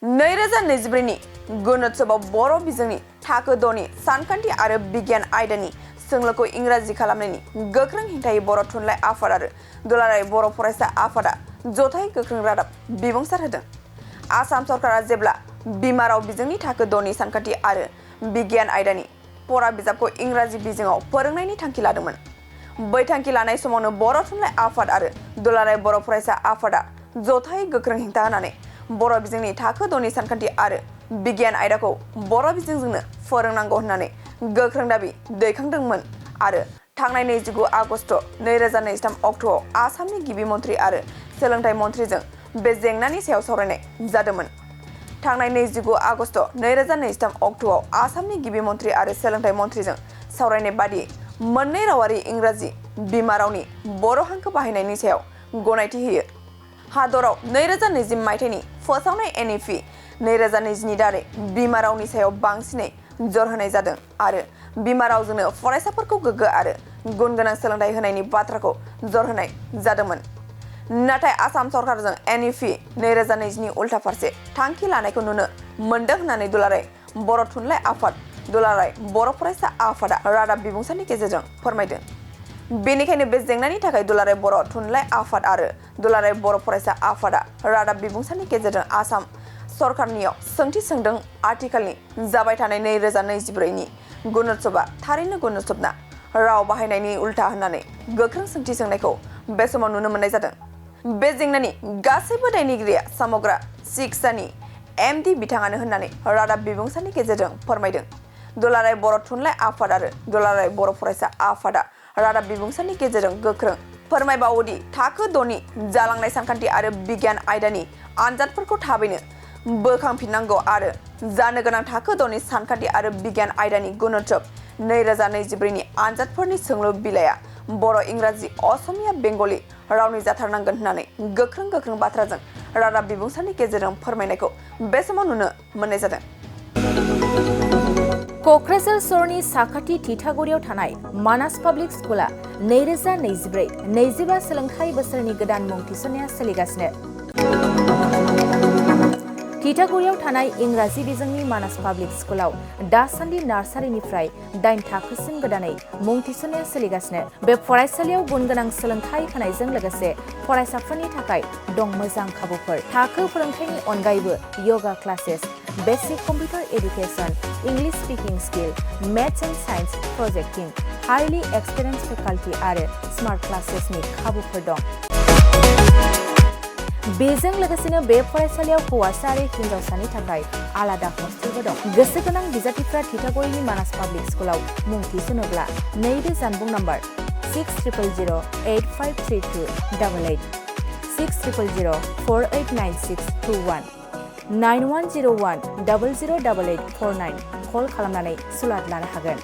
2024 नि गुनोत्सवआव बर' बिजोंनि थाखो 6 नि सानखान्थि आरो बिगियान आयदानि सोंलुखौ इंराजि खालामनायनि गोख्रों हेंथायै बर' थुनलाइ आफाद आरो दुलाराय बर' फरायसा आफादा जथाय गोख्रों रादाब बिबुंसार होदों। आसाम सरकारा जेब्ला बिमा राव बिजोंनि थाखो 6 नि सानखान्थि आरो बिगियान आयदानि फरा बिजाबखौ इंराजि बिजोङाव फोरोंनायनि थांखि लादोंमोन। बै थांखि लानाय समावनो बर' थुनलाइ आफाद आरो दुलाराय बर' फरायसा आफादा जथाय गोख्रों हेंथा होनानै बर' बिजोंनि थाखो 6 नि सानखान्थि आरो बिगियान आयदाखौ बर' बिजोंजोंनो फोरोंनांगौ होननानै गोख्रों दाबि दैखांदोंमोन आरो थांनाय 29 आगस्ट 2023 अक्ट'आव आसामनि गिबि मन्थ्रि आरो सोलोंथाइ मन्थ्रिजों बे जेंनानि सायाव सावरायनाय जादोंमोन। थांनाय 29 आगस्ट 2023 अक्ट'आव आसामनि गिबि मन्थ्रि आरो सोलोंथाइ मन्थ्रिजों सावरायनाय बादियै मोननै रावारि इंराजि बिमा रावनि बर' हांखो बाहायनायनि सायाव गनायथि होयो। हादराव 2020 मायथाइनि फोसावनाय NEP 2020 दारै बिमा रावनि सायाव बांसिनै जर होनाय जादों आरो बिमा रावजोंनो फरायसाफोरखौ गोग्गो आरो गुन गोनां सोलोंथाइ होनायनि बाथ्राखौ जर होनाय जादोंमोन। नाथाय आसाम सरकारजों NEP 2020 नि उल्था फारसे थांखि लानायखौ नुनो मोनदों होननानै दुलाराय बर' थुनलाइ आफाद दुलाराय बर' फरायसा आफादा रादाब बिबुंसारनि गेजेरजों फोरमायदों। बेनिखायनो बे जेंनानि थाखाय दुलाराय बर' थुनलाइ आफाद आरो दुलाराय बर' फरायसा आफादा रादाब बिबुंसारनि गेजेरजों आसाम सरकारनियाव सोंथि सोंदों। आथिखालनि जाबाय थानाय 2024 नि गुनोत्सवआ थारैनो गुनोत्सवना राव बाहायनायनि उल्था होननानै गोख्रों सोंथि सोंनायखौ बे समाव नुनो मोननाय जादों। बे जेंनानि गासैबो दायनिगिरिया सामग्रा शिक्षानि MD बिथाङानो होननानै रादाब बिबुंसारनि गेजेरजों फोरमायदों। दुलाराय बर' थुनलाइ आफाद आरो दुलाराय बर' फरायसा आफादा रादाब बिबुंसारनि गेजेरजों गोख्रों फोरमायबावोदि थाखो 6 नि जालांनाय सानखान्थि आरो बिगियान आयदानि आनजादफोरखौ थाबैनो बोखांफिननांगौ आरो जानो गोनां थाखो 6 नि सानखान्थि आरो बिगियान आयदानि गुनोत्सव 2024 नि आनजादफोरनि सोंलु बिलाइया बर', इंराजि, असमिया, बेंगलि रावनि जाथारनांगोन होननानै गोख्रों बाथ्राजों रादाब बिबुंसारनि गेजेरजों फोरमायनायखौ बे समाव नुनो मोननाय जादों। क'क्राझार सहरनि साखाथि थिथागुरियाव थानाय मानास पाब्लिक स्कुला 2024-25 सोलोंथाइ बोसोरनि गोदान मुं थिसननाया सोलिगासिनो। थिथागुरियाव थानाय इंराजि बिजोंनि मानास पाब्लिक स्कुलाव दासान्दि नार्सारिनिफ्राय 8 थाखोसिम गोदानै मुं थिसननाया सोलिगासिनो। बे फरायसालियाव गुन गोनां सोलोंथाइ होनायजों लोगोसे फरायसाफोरनि थाखाय दं मोजां खाबुफोर। थाखो फोरोंथायनि अनगायैबो yoga classes, basic computer education, English speaking skill, maths and science projecting, highly experience faculty आरो स्मार्ट क्लासेसनि खाबुफोर दं। बेजों लोगोसेनो बे फरायसालियाव हौवासा आरो हिन्जावसानि थाखाय आलादा हस्टेलबो दं। गोसो गोनां बिजाथिफ्रा थिथागुरिनि मानास पाब्लिक स्कुलाव मुं थिसनोब्ला नैबे जानबुं नम्बर 6000853288 6000489621 9101008849 कल खालामनानै सुलाद लानो हागोन।